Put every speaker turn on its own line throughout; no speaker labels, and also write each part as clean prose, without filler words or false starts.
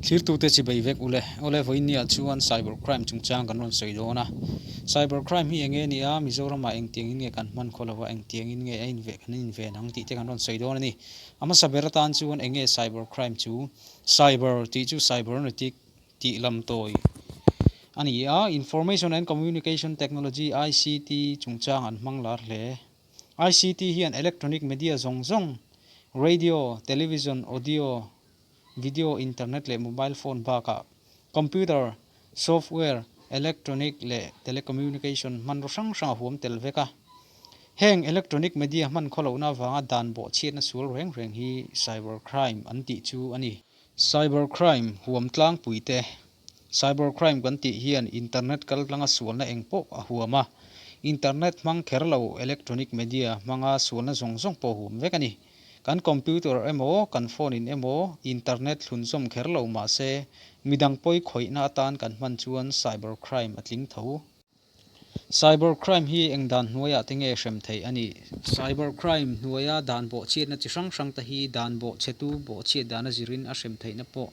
Thlirtute chibei vek ule. Awle vawiinniah chuan cyber crime chungchang kan rawn sawi dawn a. Cyber crime hi enge nia Mizoramah engtiangin nge kan hman khaw lova engtiangin nge a inve kan inven ang tih te kan rawn sawi dawn a ni. A hmasa ber atan chuan enge cyber crime chu? Cyber tih chu cybernetic tih lam tawi a ni a, Information and Communication Technology, ICT, chungchang an hmang lar hle. ICT hian electronic media zawng zawng, radio, television, audio, video, internet leh mobile phone bakah computer, software, electronic leh telecommunication hmanraw hrang hrang a huam tel vek a. Heng electronic media hman khawlohna avanga dan bawhchhiatna sual reng reng hi cyber crime an tih chu a ni. Cyber crime huam tlangpui te. Cyber crime kan tih hian internet kal tlanga sualna eng pawh a huam a, internet hmang kher lo electronic media hmanga sualna zawng zawng pawh a huam vek a ni. Kan computer emaw kan phone in emaw internet thlunzawm kher lo mah se midang pawi khawihna atan kan hman chuan cyber crime a tling tho. Cyber crime hi eng dan hnuaiah te nge hrem theih a nih? Cyber crime hnuaia dan bawhchhiatna chi hrang hrang te hi dan bawhchhetu bawhchhiat dana zirin a hrem theihna pawh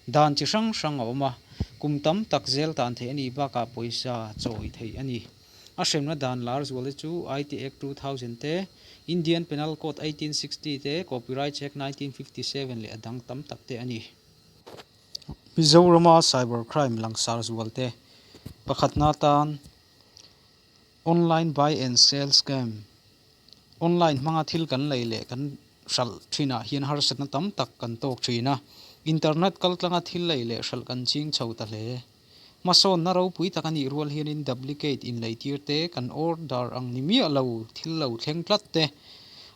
dan chi hrang hrang a awm a, kum tam tak zel tan theih a nih bakah pawisa chawi theih a ni. A hremna dan lar zual te chu IT Act 2000 te, Indian Penal Code 1860 te, Copyrights Act 1957 leh a dang tam tak te a ni. Mizorama cyber crime langsar zual te pakhatna atan online buy and sell scam, online hmanga thil kan lei leh kan hralh thinah hian harsatna tam tak kan tawk thin a, internet kal tlanga thil lei leh hralh kan ching chho ta hle. Hmasawnna ropui tak a nih rual hianin duplicate inleitir te, kan order ang ni miah lo thil lo thleng tlat te,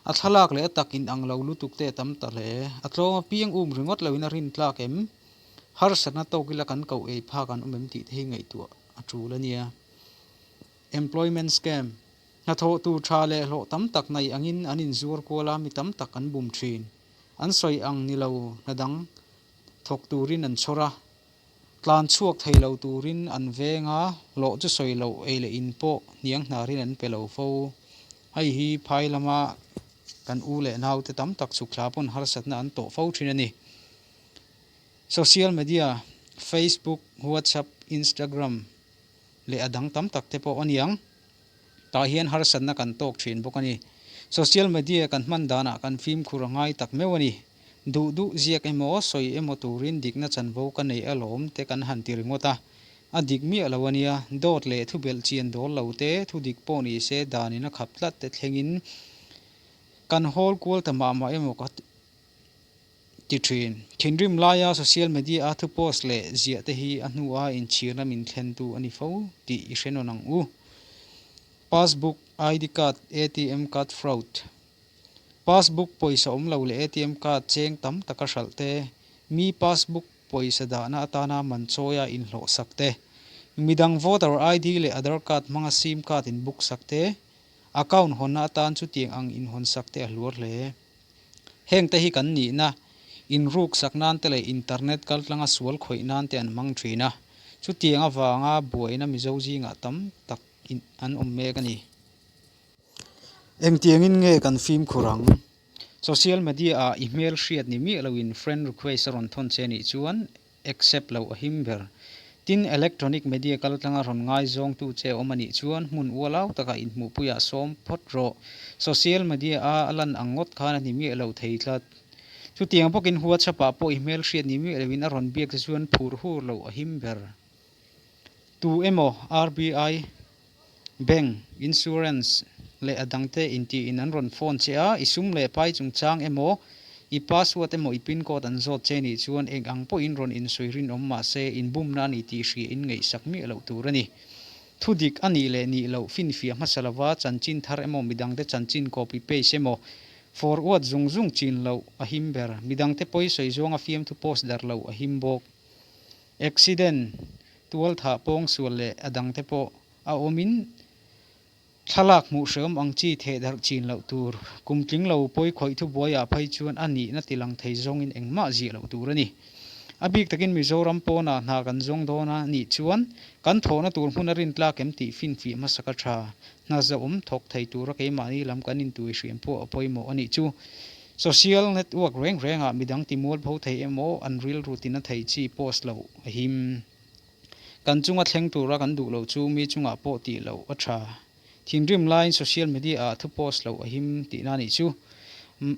a thlalak leh a tak inang lo lutuk te a tam ta hle. A tlawm apiang um ringawt loin a rintlak em? Harsatna tawk ila kan koh ei phak an awm em tih te hi ngaihtuah a tul a nia. Employment scam, Hnathawh tur tha leh hlawh tam tak nei angin an inzuar kual a, mi tam tak an bum thin. An sawi ang ni lo hna dang thawk turin an chhawr a, Tlan chhuak thei lo turin an veng a, hlawh chu sawi loh ei leh in pawh hniang hnarin an pe lo fo. Hei hi phai lama kan u leh naute tam tak chhuk thla pawn harsatna an tawh fo thin a ni. Social media, Facebook, WhatsApp, Instagram leh a dang tam tak te pawh a niang. Tah hian harsatna kan tawk thin bawk a ni. Social media kan hman danah kan fimkhur a ngai tak meuh a ni. Duh duh ziak emaw sawi emaw turin dikna chanvo ka nei alawm te kan han ti ringawt a. A dik miah lo a nia, dawt leh thu belh chian dawl lo te, thu dik pawh ni se danin a khap tlat te thlengin kan hawl kual ta mah mah emaw ka ti thin. Thinrim laia social media a thu post leh ziah te hi a hnua inchhirna min thlentu a ni fo tih i hre nawn ang u. Passbook, ID card, ATM card fraud. Passbook pawisa awm lo leh ATM card cheng tam taka hralh te, mi passbook pawisa dahna atana man chawia inhlawh sak te, midang voter ID leh Aadhaar card hmanga sim card in book sak te, account hawnna atan chutiang ang inhawn sak te a hluar hle. Heng te hi kan nihna, inruk sak nan te leh internet kaltlanga sual khawih nan te an hmang thin a, chutiang avanga buaina Mizo zingah tam tak an awm mek a ni. Engtiangin nge kan fimkhur ang? Social media ah i hmel hriat ni miah loin friend request a rawn thawn che nih chuan accept loh a him ber. Tin, electronic media kaltlanga rawn ngaizawngtu che awm a nih chuan hmun ualau takah inhmuhpuiah sawm phawt rawh. Social media a a lan ang ngawt khan a ni miah lo thei tlat. Chutiang bawkin WhatsApp ah pawh i hmel hriat ni miah loin a rawn biak che chuan phur hur loh a him ber. Tu emaw RBI Bank, insurance leh a dangte intiin an rawn phone che a, i sum leh pai chungchang emaw, i password emaw i pin code an zawt che nih chuan eng ang pawhin rawn insawi rinawm mah se inbumna a ni tih hria in ngaihsak miah loh tur a ni. Thu dik a nih leh nih loh finfiah hmasa lova chanchin thar emaw midangte chanchin copy paste emaw forward zung zung chin loh a him ber. Midangte pawi sawi zawnga fiamthu post darh loh a him bawk. Accident, tualthah pawngsual leh a dangte pawh a awmin thlalak hmuh hreawm ang chi thehdarh chin loh tur, kum tling lo pawi khawih thubuaiah phei chuan a nihna tilang thei zawngin engmah ziah loh tur a ni. A bik takin Mizoram pawnah hna kan zawng dawn a nih chuan kan thawhna tur hmun a rintlak em tih finfiah hmasa ka tha. Hna zauhawm thawk thei tura keimahni lam kan intuihriam pawh a pawimawh a nih chu. Social network reng rengah midang timualpho thei emaw an rilru tina thei chi post loh a him. Kan chunga thleng tura kan duh loh chu mi chungah pawh tih loh a tha. Thinrim laiin social media ah thu post loh a him tihna a nih chu.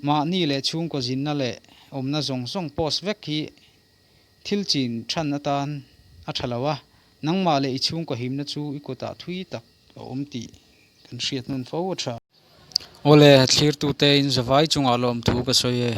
Mahni leh chhungkaw zinna leh awmna zawng zawng post vek hi thil chin than atan a tha lo a, nangmah leh i chhungkaw himna chu i kutah thui tak a awm tih kan hriat hmun fo a tha. Awle, thlirtute in zavai chungah lawmthu ka sawi e.